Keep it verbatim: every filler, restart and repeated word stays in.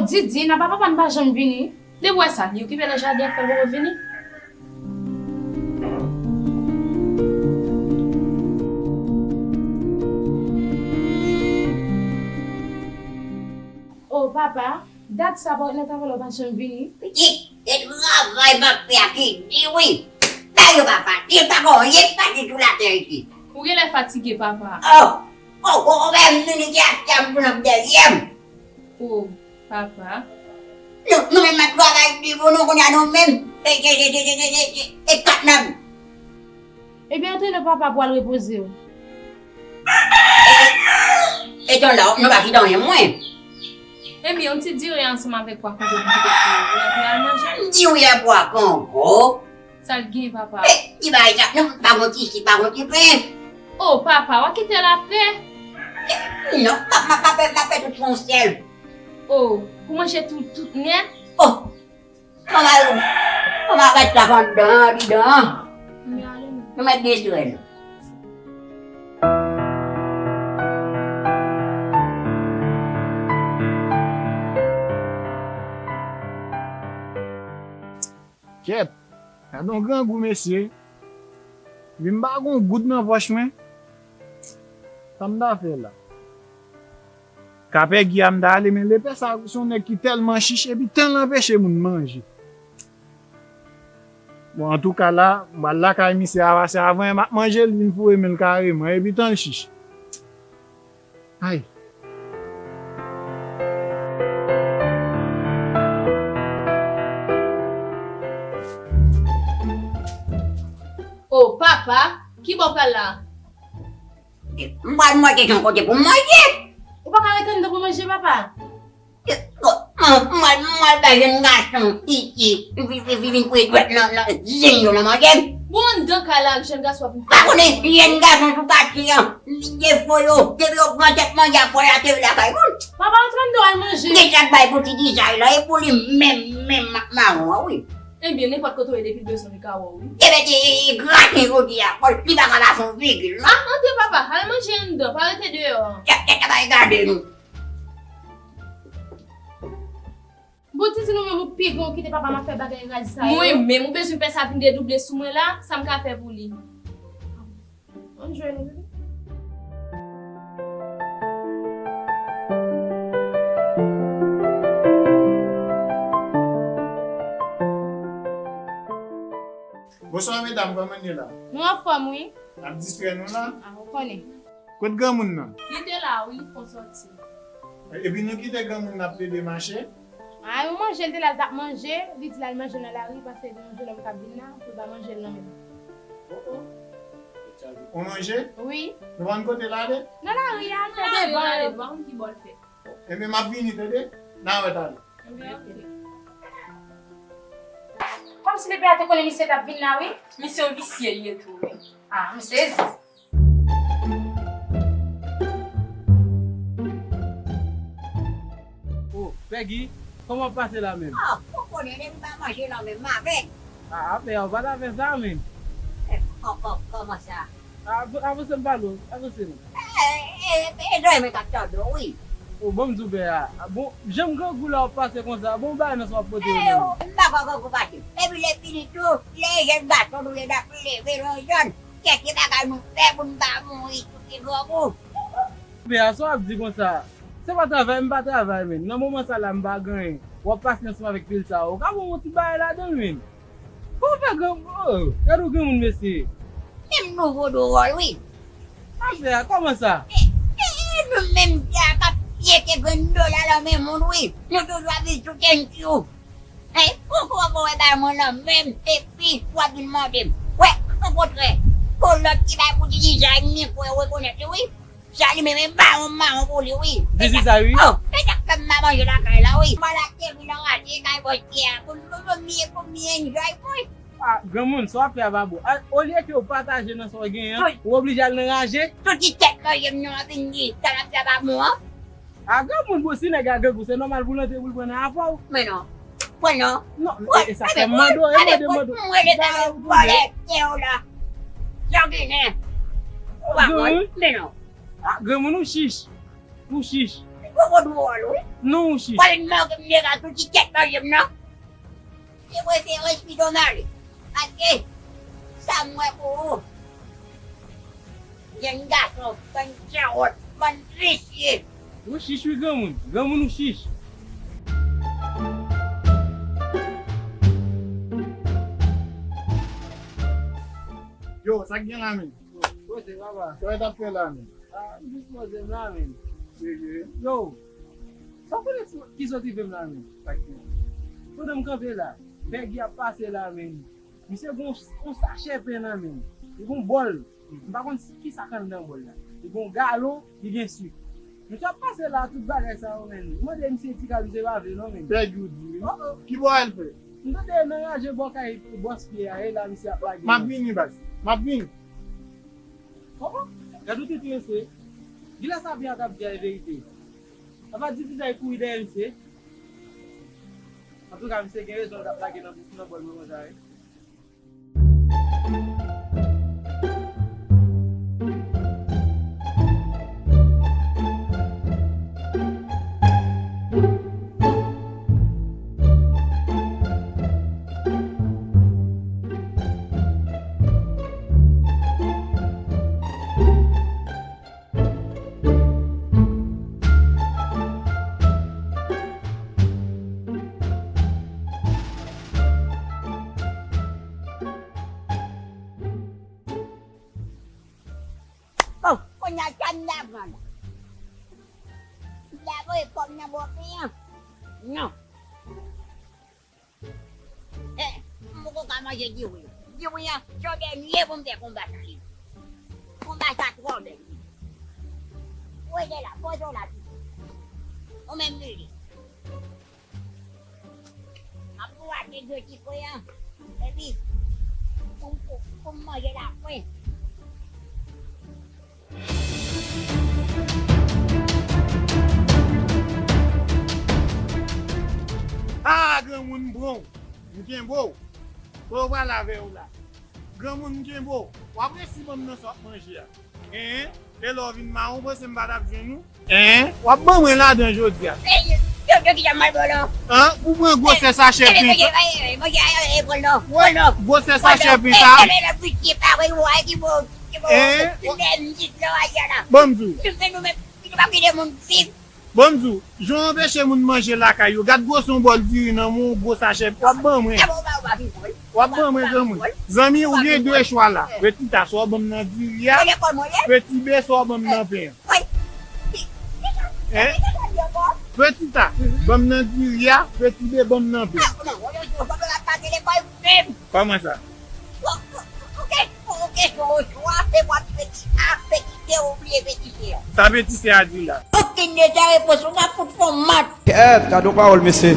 Didi, nan papa pa n pa janm vini. Depi w wè sa, li okipe nan jaden, fè l poko vini. Oh, papa, dat sa pa wè nan travay la w pa janm vini. Pitit, se travay m ap fè a ki di wi. Bagay yo pa fasil, pa gon anyen ki fasil sou latè isit. Ou genlè fatige, papa. Oh, oh, oh, oh, men m vini ki ap chanm pou nan dèyè m. Oh, papa. Nou, nou menm n ap travay di pou nou, kounye a nou menm, e, e, e kat nab. Ebyen, antre non papa pou w al repoze w. E, e, e ton la, nou pa chita anyen mwen. Ebyen, yon ti diri ansanm avèk pwa kongo pou kite pou ou, epi al manje. Diri a pwa kongo? Sa l gen, papa? E, ki bagay sa? Non, pa gon ti si, pa gon ti pen. Oh, papa, w a kite l apre? Non, m ap, m ap, m ap fè, m ap fè tout se yon sèl. Oh, pou manje tout, tout nèt? Oh, kòman, kòman ret la anndan, andidan? Nou mèt distwè nou. Kèt, gade yon grangou, mesye. Epi m pa gon goud nan pòch mwen. Sa m ta fè la? Kapè Gi a m ta ale, men lepè sa se yon nèg ki tèlman chich, epi tan l anpeche moun manje. Bon, antouka la, m pral lakay misye a, paske avan m ap manje l, vin foure men l kareman, epi tan l chich. Ay. Oh, papa, ki bò w pral la? M pral manje yon kote pou m manje. Ou pa ka rete anndan pou manje, papa? Mwen, mwen, mwen bay jèn gason isi, vin, vin, vin, vin kouye dwèt nan, nan zen yo nan manje m. Bon, anndan kay la ak jèn gason ap vin. Pa konnen jèn gason sou katye an, li defo yo, depi yo pran tèt manje a fò y ateri lakay moun. Papa, antre anndan al manje. Gen sa k bay pou ti dizay la, e pou li menm, menm ak mawon an, wi. Ebyen, nenpòt kote w ye, depi l bezwen li ka wè w, wi. Ebyen, ti graten jodi a, li pa ka pa fè yon vigil, non. Ah, antre, papa, al manje anndan, pa rete deyò an. Tèt, tèt, pa regade nou. Bon, Titi, nou menm ou pi gran, ou kite papa m ap fè bagay raz sa yo. Mwen menm, ou bezwen pè sa vin dedouble sou mwen la, sa m ka fè pou li? Ann jwe nou. Bonswa medam, kòman n ye la? Nou anfòm, wi. N ap distrè nou la? A, ou konnen. Kot granmoun nan? Li te la, wi, li fon sòti. Epi nou kite granmoun nan ap plede mache? A, yon manje l te la, l t ap manje, li di l al manje nan lari, paske gen yon jennonm k ap vin la, pou l ba manje l nan men l. Oh, oh. Ou manje? Wi. Nou pa konn kote l ale? Nan lari a, l fè devan yo. L pa konn ki bò l fè. Ebyen, m ap vini, tande? N a wè talè. Ebyen, oke. Kòmsi lepè a te konnen misye t ap vin la, wi. Misye yon visye li ye tou, wi. A, m sezi. Oh, Peggy, kòman w ap pase la menm? Ah, ou konnen depi m pa manje non menm m avèg. Ah, apè a, ou pa t ap fè sa menm. Eh, kò-, kò-, kòman sa? Ah, av-, avanse m pale w, avanse non. Eh, eh, eh, dòyè mwen k ap tande w, wi. Oh, bon, m di w pè a. Ah, bon, jan m grangou la w ap pase konsa, bon, bagay nan sa w ap pote yo menm. Eh, oh, m pa kwè grangou pase. Epi lè fini tou, lè jèn gason nou ye n ap leve nan jòn. Kèk bagay nou fè pou n pa mouri sou ti grangou. Pè a, sa w ap di konsa? Se pa travay, m pa travay menm. Nan moman sa la, m pa gen anyen. W ap pase ansanm avèk pil sa yo. Ou ka ban m yon ti bagay ladan l menm. Kòman w fè gran, oh, gade yon granmoun, mesye. Menm nou vodou wòl, wi. A, pè a, kòman sa? E, e, e, nou menm sa k ap pyete grenn dola nan men moun, wi. Nou toujou ap viv sou tenti w. Hey, ou kwè w wè bay mwen nan men m, epi w ap vin mande m. Wè, okontrè, gon lòt ki bay pou Didi sa, m byen kwè w rekonèt li, wi. Sa li menm, e mawon, mawon pou li, wi. Didi sa, wi. Oh, e sa k fè m pa manje lakay la, wi. M al ateri nan raje kay bòs Pyè a, pou m, pou m, pou m byen enjoy mwen. Ah, granmoun, sa w ap fè a pa bon. A, olye ke w pataje nan sa w genyen an, ou oblije al nan raje. Tout ti tèt manje m nan ap vin di, sa l ap fè a pa bon an. A, granmoun, bon, si nèg la grangou, se nòmal pou l antre pou l pran nan afè w. Men non. Pran non. Non, e, e sa fè m mande w, e mande, mande w. Mwen rele sa yo vòlè tè w la. Sa w genyen? Ou pa konn? Men non. A, granmoun, ou chich. Ou chich. Poko dwòl, wi. Non, chich. Pral manke m nèg a tou ti tèt manje m nan. Se vre, se respidon male. Paske sa m wè pou ou. Jèn gason, bann tchawòt, bann visye. Ou chich wi granmoun. Granmoun ou chich. Yo, sa k gen la menm? Poze papa. Sa w t ap fè la menm? Ah, m jis poze m la menm. Yo, sa w konnen ki sot rive m la menm? Sa k gen? Pandan m kanpe la, bèg y ap pase la menm. Misye gon yon sachè pen nan men l. Li gon bòl. M pa konn si, ki sa k anndan bòl la. Li gon galon, li gen sik. Misye ap pase la, tout bagay sa yo, menn. M mande misye ti kal, misye pa vle non, menn. Bèg ou di wi. Oh, oh. Ki bò al fè? M tande nan raje bò kay bòs pye a, e la misye ap lage. M ap vini, baz. M ap vini. Oh, oh. Gad ou te trese. Gilè sa pye a t ap di a e verite. Apa di ti sa e kouri dèyè misye. Antouka, misye gen rezon l t ap lage nan, nan bòl mwen konsa, wi. Bon, kounye a, sa m ta pran la? M ta voye kòb nan bò pen an? Non. Eh, m poko ka manje diri. Diri an, se yon dènye pou m fè konba sa li. Konba sa twò bèl. Ou rete la, poze w la tou. Ou menm Lili. M ap pou achte dlo ti fre an. Epi, pou, pou, pou m manje la fre. Ah, granmoun, m pran w. M kenbe w. Fò yo pale avè w la. Granmoun, m kenbe w. W ap resi ban m nan sa w ap manje a. Hein? E lè w vin mawon, w panse m pa t ap jwenn ou? Hein? W ap ban mwen ladan jodi a. Hein? Pou pran gwosè sachè pen sa. Gwosè sachè pen sa. Hein? Ban m di w. Ban m di w. Jan w anpeche moun manje lakay yo, gad gwosè yon bòl diri nan men w, gwo sachè, w ap ban mwen. W ap ban mwen, granmoun. Zanmi, ou gen de chwa la. Petita, swa w ban m nan diri a, Petibè, swa w ban m nan pen an. Hein? Petita, ban m nan diri a, Petibè, ban m nan pen an. Kòman sa? Ou kesyon ou chwa, se pa peti a, peti de, ou bliye peti se a. Sa peti se a di la? Okenn de sa repons, ou ka fout fon mat. Kèt, gad yon pawòl, mesye.